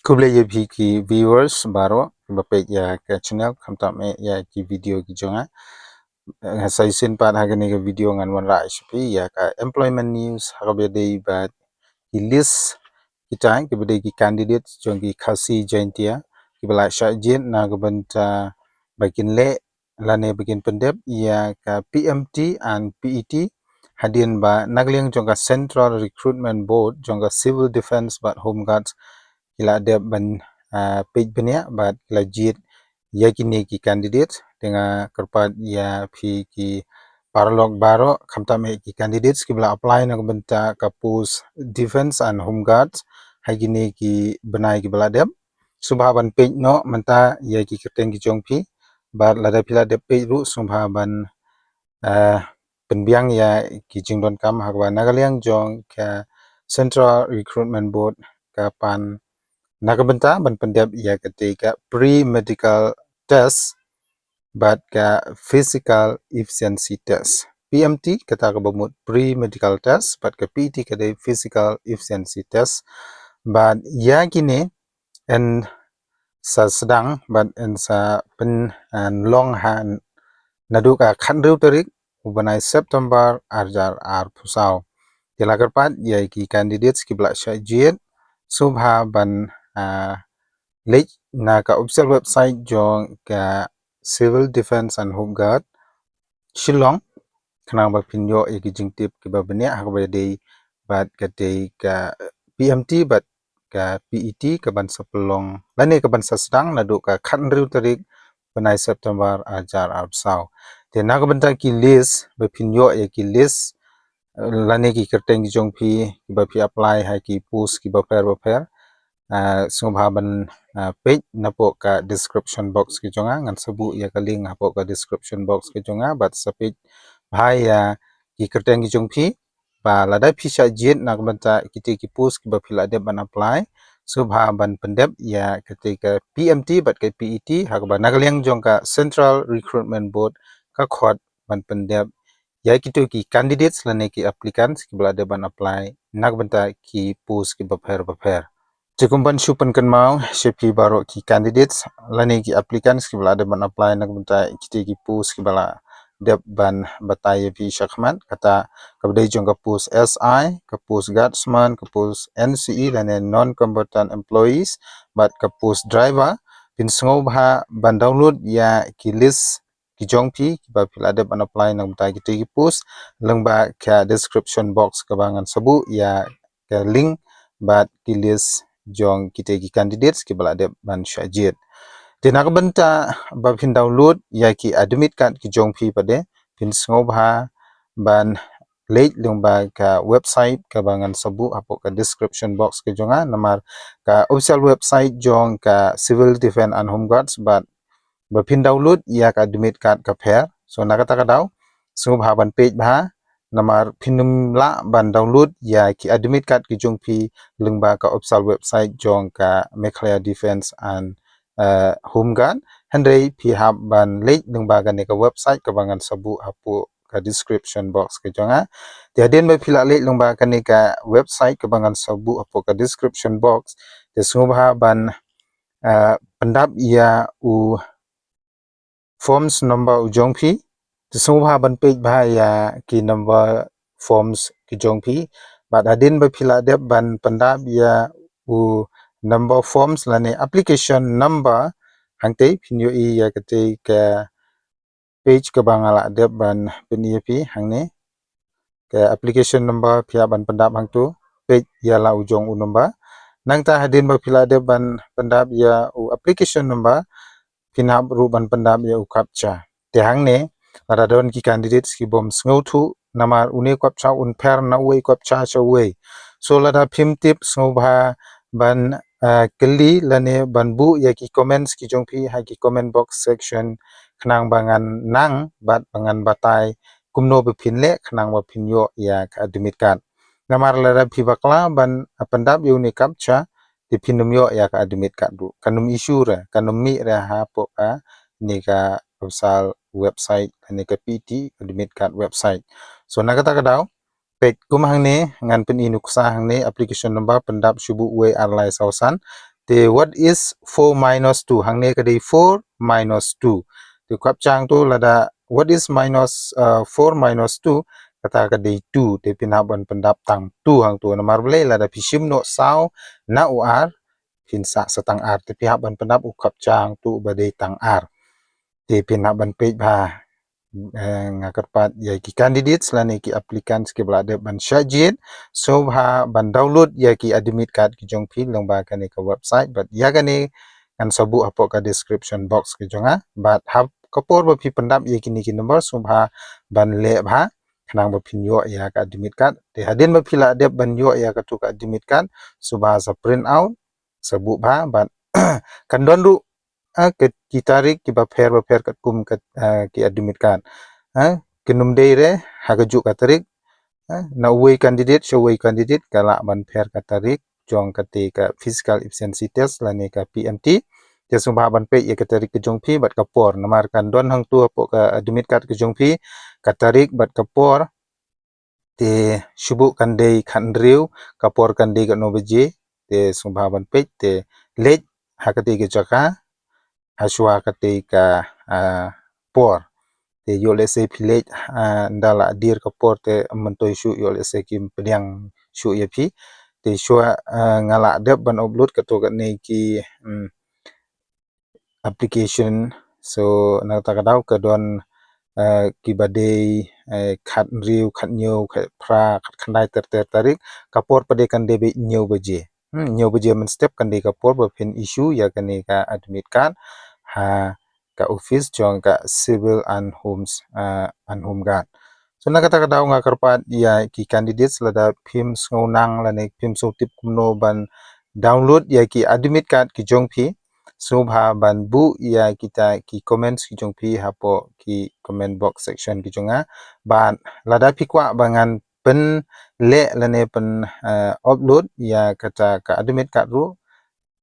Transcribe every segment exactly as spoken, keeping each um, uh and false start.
Khublei ïa phi ki viewers baroh kiba peit ïa ka channel, khamtam eh ïa ki video ki jong nga. Eh, sa shisien pat ha kane ka video ngan wanrah sha phi ïa ka employment news ha kaba ïadei bad ki list kita kiba dei ki candidate jong ki Khasi Jaintia kiba la shah jied na ka bynta ba kin leh lane ba kin pyndep ïa ka P M T and P E T hadien ba na ka liang jong ka Central Recruitment Board jong ka Civil Defence bad Home Guards ki la dep ban, ah, peit bniah bad ki la jied ïa kine ki candidate. Te nga kyrpad ïa phi ki paralok baroh, khamtam eh ki candidates kiba la apply na ka bynta ka post Defence and Home Guards ha kine ki bnai kiba la dep. Sngewbha ban peit noh mynta ïa ki kyrteng ki jong phi bad lada phi la dep peit ruh sngewbha ban, ah, pynbiang ïa ki jingdonkam ha kaba na ka liang jong ka Central Recruitment Board ka pan na ka bynta ban pyndep ïa katei ka pre-medical test bad ka physical efficiency test. P M T kata kaba mut pre-medical test bad ka P E T ka dei physical efficiency test. Bad ïa kine yn sa sdang bad yn sa pynlong ha naduh ka khathynriew tarik u bnai September arhajar arphew saw. Te la kyrpad ïa ki candidates kiba la shah jied sngewbha ban, ah, leit na ka official website jong ka Civil Defence and Home Guard Shillong khnang ba phin ïoh ïa ki jingtip kiba bniah ha kaba ïadei bad katei ka P M T bad ka P E T kaban sa pynlong lane kaban sa sdang naduh ka khathynriew tarik bnai September arhajar arphew saw. Te na ka bynta ki list ba phin ïoh ïa ki list, eh, lane ki kyrteng ki jong phi kiba phi apply ha ki post kiba pher ba pher. Ah, sngewbha ban, ah, peit napoh ka description box ki jong nga, ngan sa buh ïa ka link hapoh ka description box ki jong nga bad sa peit bha ïa ki kyrteng ki jong phi. Ba lada phi shah jied na ka bynta kitei ki post kiba phi la dep ban apply, sngewbha ban pyndep ïa katei ka P M T bad ka P E T ha kaba na ka liang jong ka Central Recruitment Board ka khot ban pyndep ïa kito ki candidates lane ki applicants kiba la dep ban apply na ka bynta ki post kiba pher ba pher. Te kum ban shu pynkynmaw sha phi baroh ki candidates lane ki applicants kiba la dep ban apply na ka bynta kitei ki post kiba la dep ban batai ïa phi shakhmat, kata kaba dei jong ka post S I, ka post guardsman, ka post N C E lane non combatant employees bad ka post driver. Phin sngewbha ban download ïa ki list ki jong phi kiba phi la dep ban apply na ka bynta kitei ki post lyngba ka description box kaba ngan sa buh ïa ka link bad ki list jong kitei ki candidates kiba la dep ban shah jied. Te na ka bynta ba phin download ïa ki admit card ki jong phi pat de, phin sngewbha ban leit lyngba ka website kaba ngan sa buh hapoh ka description box ka jong nga, namar ka official website jong ka Civil Defence and Home Guards bad ba phin download ïa ka admit card ka pher. So na kata ka daw sngewbha ban peit bha, namar phin ym lah ban download ïa ki admit card ki jong phi lyngba ka official website jong ka Meghalaya Defence and, eh, Home Guard. Hynrei phi hap ban leit lyngba kane ka website kaba ngan sa buh hapoh ka description box ka jong nga. Te hadien ba phi la leit lyngba kane ka website kaba ngan sa buh hapoh ka description box, te sngewbha ban, eh, pyndap ïa u forms number u jong phi. Te sngewbha ban peit bha ïa ki number forms ki jong phi. Bad hadien ba phi la dep ban pyndap ïa u number forms lane application number, hangtei phin ïohi ïa katei ka page kaba nga la dep ban pyni ïa phi hangne. Ka application number phi hap ban pyndap hangto, peit ïa la u jong u number. Nangta hadien ba phi la dep ban pyndap ïa u application number, phin hap ruh ban pyndap ïa u captcha. Te hangne lada don ki candidates ki bym sngewthuh, namar une u captcha un pher na uwei u captcha sha uwei. So lada phim tip sngewbha ban, eh, kylli lane ban buh ïa ki comments ki jong phi ha ki comment box section khnang ba ngan nang bad ba ngan batai kumno ba phin leh khnang ba phin ïoh ïa ka admit card. Namar lada phi bakla ban, eh, pyndap ïa une u captcha, te phin ym ïoh ïa ka admit card ruh. Kan ym issue re, kan ym mih re hapoh kane ka official website, kane ka P E T admit card website. So na kata ka daw, peit kum hangne, ngan pyni nuksa hangne, application number pyndap shu buh wei ar lai saw san. Te what is four minus two? Hangne ka dei four minus two. Te khapchang tu lada what is minus, uh, four minus two, kata ka dei two. Te phin hap ban pyndap tang two hangtu. Namar balei? Lada phi shim noh saw na u ar, phin sah sa tang ar. Te phi hap ban pyndap u khapchang tu ba dei tang ar. Te phin hap ban peit bha. Eh, nga kyrpad ïa ki candidates lane ki applicants kiba la dep ban shah jied, sngewbha ban download ïa ki admit card ki jong phi lyngba kane ka website, bad ïa kane ngan sa buh hapoh ka description box ki jong nga. Bad ha ka por ba phi pyndap ïa kine ki number, sngewbha ban leh bha khnang ba phin ïoh ïa ka admit card. Te hadien ba phi la dep ban ïoh ïa katu ka admit card, sngewbha sa print out, sa buh bha, bad kan don ruh, ah, ki, ki tarik kiba pher ba pher katkum ka, ah, ki admit card. Ah, kin ym dei re ha kajuh ka tarik. Ah, na uwei candidate sha uwei candidate ka lah ban pher ka tarik jong kata ka physical absentee test lane ka P M T. Te sngewbha ban peit ïa ka tarik ka jong phi bad ka por, namar kan don hangtu hapoh ka admit card ka jong phi ka tarik bad ka por. Te shu buh kan dei khathynriew, ka por kan dei katno baje. Te sngewbha ban peit, te leit ha kata ka jaka ha shuwa kata ka, ah, por. Te ïoh lehse phi leit, ah, ynda la dier ka por te ym myntoi shuh, ïoh lehse kim pdiang shuh ïa phi. Te shuwa, ah, nga la dep ban upload kato katne ki, hmm, application. So na kata ka daw ka don, eh, kiba dei, eh, khathynriew, khathynñiew, khatphra, khatkhyndai ter ter tarik. Ka por pat de kan dei beit hynñiew baje. Hmm, hynñiew baje mynstep kan dei ka por ba phin issue ïa kane ka admit card ha ka office jong ka Civil and Homes, eh, and Home Guard. So na kata ka daw nga kyrpad ïa ki candidates, lada phim sngew nang lane phim sngewtip kumno ban download ïa ki admit card ki jong phi, sngewbha ban buh ïa kita ki comments ki jong phi hapoh ki comment box section ki jong nga. Bad lada phi kwah ba ngan pynleh lane pyn, eh, upload ïa kata ka admit card ruh,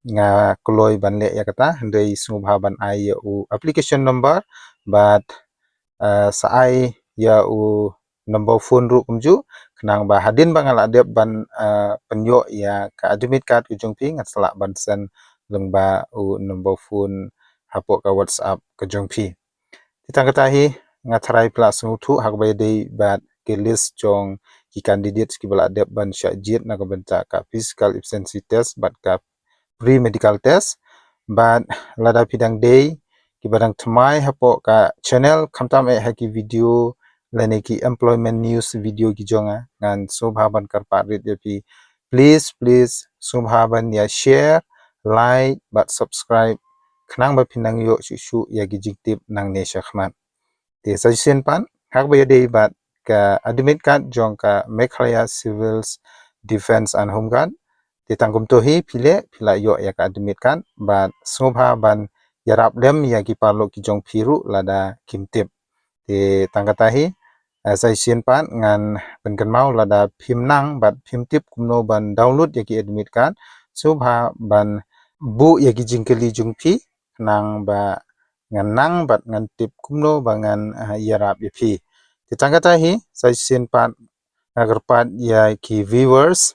nga kloi ban leh ïa kata, hynrei sngewbha ban ai ïa u application number bad, eh, sa ai ïa u number phone ruh kumjuh, khnang ba hadien ba nga la dep ban, eh, pynïoh ïa ka admit card ka jong phi, ngan sa lah ban send lyngba u number phone hapoh ka WhatsApp ka jong phi. Te tang kata hi, nga tharai phi la sngewthuh ha kaba ïadei bad ki list jong ki candidates kiba la dep ban shah jied na ka bynta ka physical absentee test bad ka pre-medical test. Bad lada phi dang dei kiba dang thymmai hapoh ka channel, khamtam eh ha ki video lane ki employment news video ki jong nga, ngan sngewbha ban kyrpad rit ïa phi, please, please sngewbha ban ïa share, like bad subscribe, khnang ba phin nang ïoh shuh shuh ïa ki jingtip nangne shakhmat. Te sa shisien pat ha kaba ïadei bad ka admit card jong ka Meghalaya Civil Defence and Home Guard. Te tang kumto hi phi leh, phi la ïoh ïa ka admit card, bad sngewbha ban ïarap lem ïa ki paralok ki jong phi ruh lada kim tip. Te tang kata hi, eh, sa shisien pat ngan pynkynmaw, lada phim nang bad phim tip kumno ban download ïa ki admit card, sngewbha ban buh ïa ki jingkylli jong phi, khnang ba ngan nang bad ngan tip kumno ba ngan, eh, ïarap ïa phi. Te tang kata hi, sa shisien pat nga kyrpad ïa ki viewers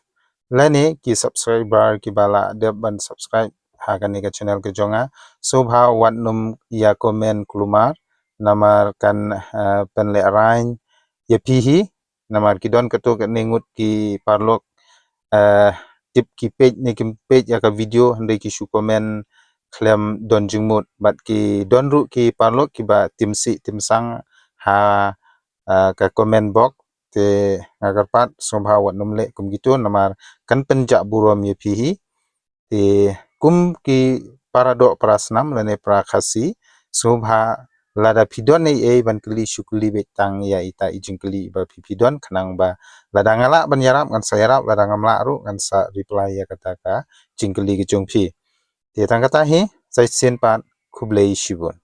lane ki subscriber kiba la dep ban subscribe ha kane ka channel ka jong nga, sngewbha wat nym ïa comment kulmar, namar kan, eh, pynlehraiñ ïa phi hi. Namar ki don katto katne ngut ki paralok, eh, tip ki peit ne kim peit ïa ka video, hynrei ki shu comment khlem don jingmut, bad ki don ruh ki paralok kiba tim sih tim sang ha, eh, ka comment box. Te nga kyrpad sngewbha wat nym leh kum kito, namar kan pynjah burom ïa phi hi. Te kum ki para doh para snam lane para Khasi, sngewbha lada phi don ei ei ban kylli, shu kylli beit tang ïa ita i jingkylli ba phi phi don, khnang ba lada nga lah ban ïarap ngan sa ïarap, lada ngam lah ruh ngan sa reply ïa kata ka jingkylli ka jong phi. Te tang kata hi, sa shisien pat, khublei shibun.